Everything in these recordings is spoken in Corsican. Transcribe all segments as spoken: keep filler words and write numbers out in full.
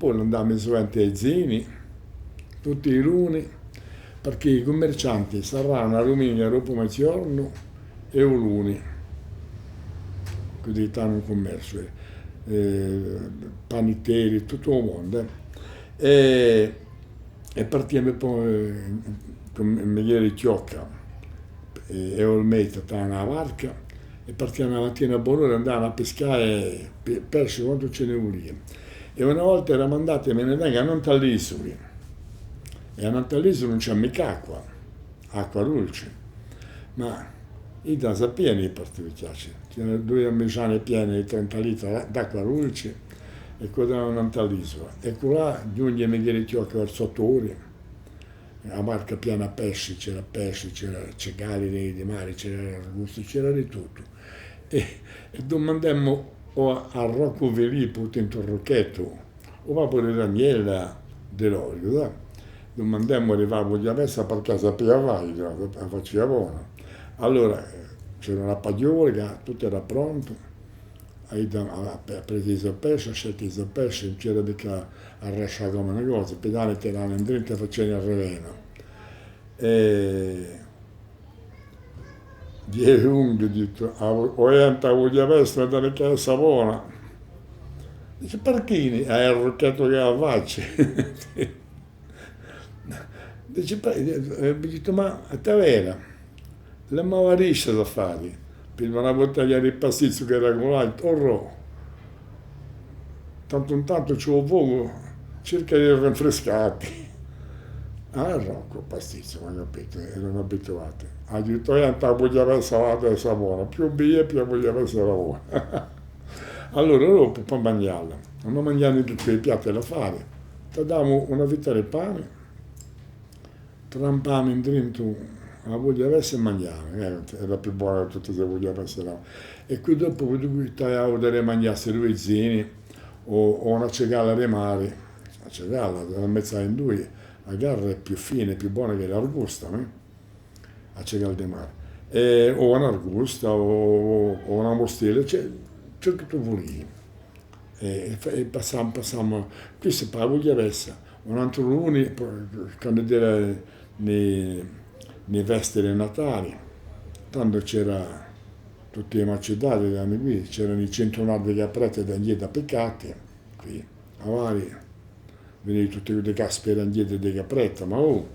Poi andavamu suvente à i zini, tutti i luni, perchè i cummercianti serranu a duminica dopu meziornu è u luni, cusì t'anu un cummerciu, eh, eh, paniteri, tuttu u mondu, eh. È, è partiamu po, eh, cù Micheli Chjocca, eh, è Olmeta, t'anu a barca, è partiamu a matina à bon'ora, andavamu à piscà, eh, pe-, pesci quantu ci ne vulia. È una volta eramu andati, mi ne tengu, annantu à l'Isuli. È annantu à l'Isuli ùn ci hè micca acqua, acqua dulci. Ma iddi a sapianu i Partivechjacci. Ci hè duie misgiane piene di trenta litri d'acqua dulci è quella annantu à l'Isula. È culà ghjunghje Micheli Chjocca versu ottu ori. A barca piena à pesci, c'era pesci, c'era cicali di, di mari, c'era arbusti, c'era di tuttu. È, è dumandemu à, à Roccu Filippu, tintu Rucchettu, u babbu di Daniela di Loriu, sà? Dumandemu di fà a bughjapesca perchè a sapia fà, a facia bona. Allora, eh, c'era una paghjola, tuttu era prontu. Hà, hà, hà presu i so pesci, hà sceltu i so pesci, ùn c'era micca à rascià cum'è una cosa, pigliavanu, tiranu indrentu è facianu a rivena. È Ghjè un, hà dittu, a, o ghjente, a bughjapesca ùn hà micca à essa bona. Dice, perchè? Hè Rucchettu chì a faci. Dice, "Bè", eh, eh, hà dittu, "ma hè vera, l'emu à fà issa sta fari, per una buttiglia di pastizzu chì era culà, orrò, tantu in tantu ci hè u focu, circa di rinfriscatti." Ah, Roccu, pastizzu, m'hai capitu, eranu abituati. Hà dittu, "Eh, a bughjapesca hè essa bona, più bè, più a bughjapesca era bona." Allora, dopu, pà manghjalla, ùn manghjavanu chè quì i piatti da fari. T'avemu una fetta di pani, trampavemu indrentu a bughjapesca è manghjavemu, eh, era più bona di tutti, a bughjapesca era. È quì dopu, quì, quì t'avianu da manghjà i zini, o, o una cicala di mari, a cicala, a tagliavi in dui, a carne hè più fina, hè più bona chè l'argusta, nò? A cicala di mari. È, o un'argusta, o, o, o una mustela, ciò, ciò chì tù vulii. È, è fa-, è passamu, passamu, questu pà a bughjapesca. Un antru luni, po, quandu era in, in festa di Natali, tandu c'era tutti i maciddati, quì, c'eranu i centunati di capretti da indietru piccati, quì, avari, venivi tutti di Caspera indietru di capretta, ma oh,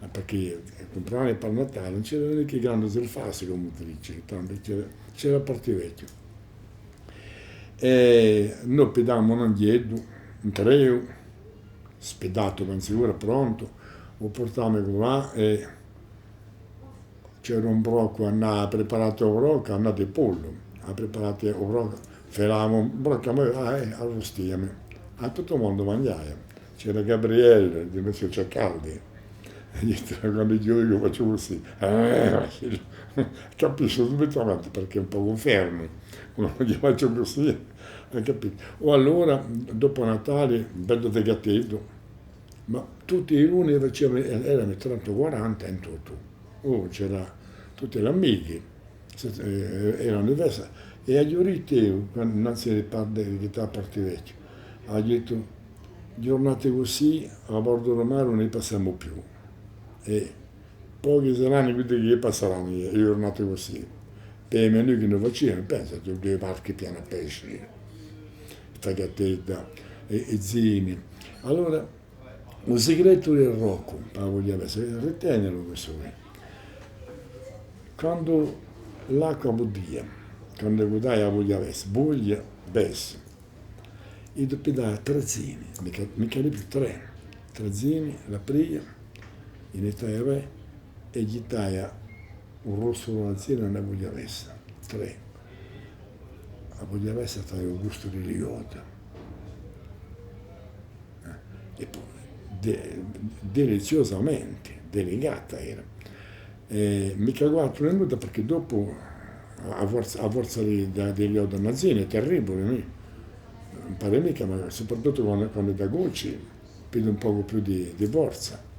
eh, perchè cumprà pà Natali ùn c'era micca grandi surfaci cum'è dici, tandu c'era, c'era Partivechju. È noi piddemu un anghjeddu, un treu, spiddatu, ben sicuru, prontu, u purtemu culà è c'era un brocu, hà preparatu u brocu, hà di pollu, hà preparatu u brocu, filavamu un brocu, ma, ah, eh, arrustiamu. À tuttu u mondu manghjaia. C'era Gabriele, di Mezzo Ceccaldi. È quandu eiu faciu cusì, eh, capisci subitamente perchè hè un pocu fermu. Quandu eiu faciu cusì, hai capitu? O allora, dopu Natali, bellu fegateddu, ma tutti i luni faciamu, eramu trenta o quaranta in tuttu. Oh, c'era tutti l'amichi, eh, eranu diversi. È aghju dettu eiu, quandu, innanzi di par-, di quittà Partivechju, aghju dettu, ghjurnate cusì, à bordu di u mari ùn ne passemu più. È pochi saranu quelli chì passaranu e ghjurnate cusì. Pè i menù chì no faciamu, pensa, tù, duie barche piene à pesci, fegatedda è, è zini. Allora, u sicretu di Roccu, pà a bughjapesca, ritenilu questu quì. Quandu l'acqua buddia, quandu bughjaia a bughjapesca, buglia, pesca, è dopu dà trè zini, micca, micca di più, trè. Trè zini, l'apria, i ne tagliaia è ghjittaia u rossu di una zina in a bughjapesca. Trè. A bughjapesca t'hà u gustu di l'iodu. Eh, è po, de-, deliziosamente, delicata era. È micca quattru minuti, perchè dopu a forza, a forza di, di, di l'iodu in a zina hè terribile, nò? Ùn pare micca, ma soprattuttu quandu, quandu hè da coci, piglia un pocu più di, di forza.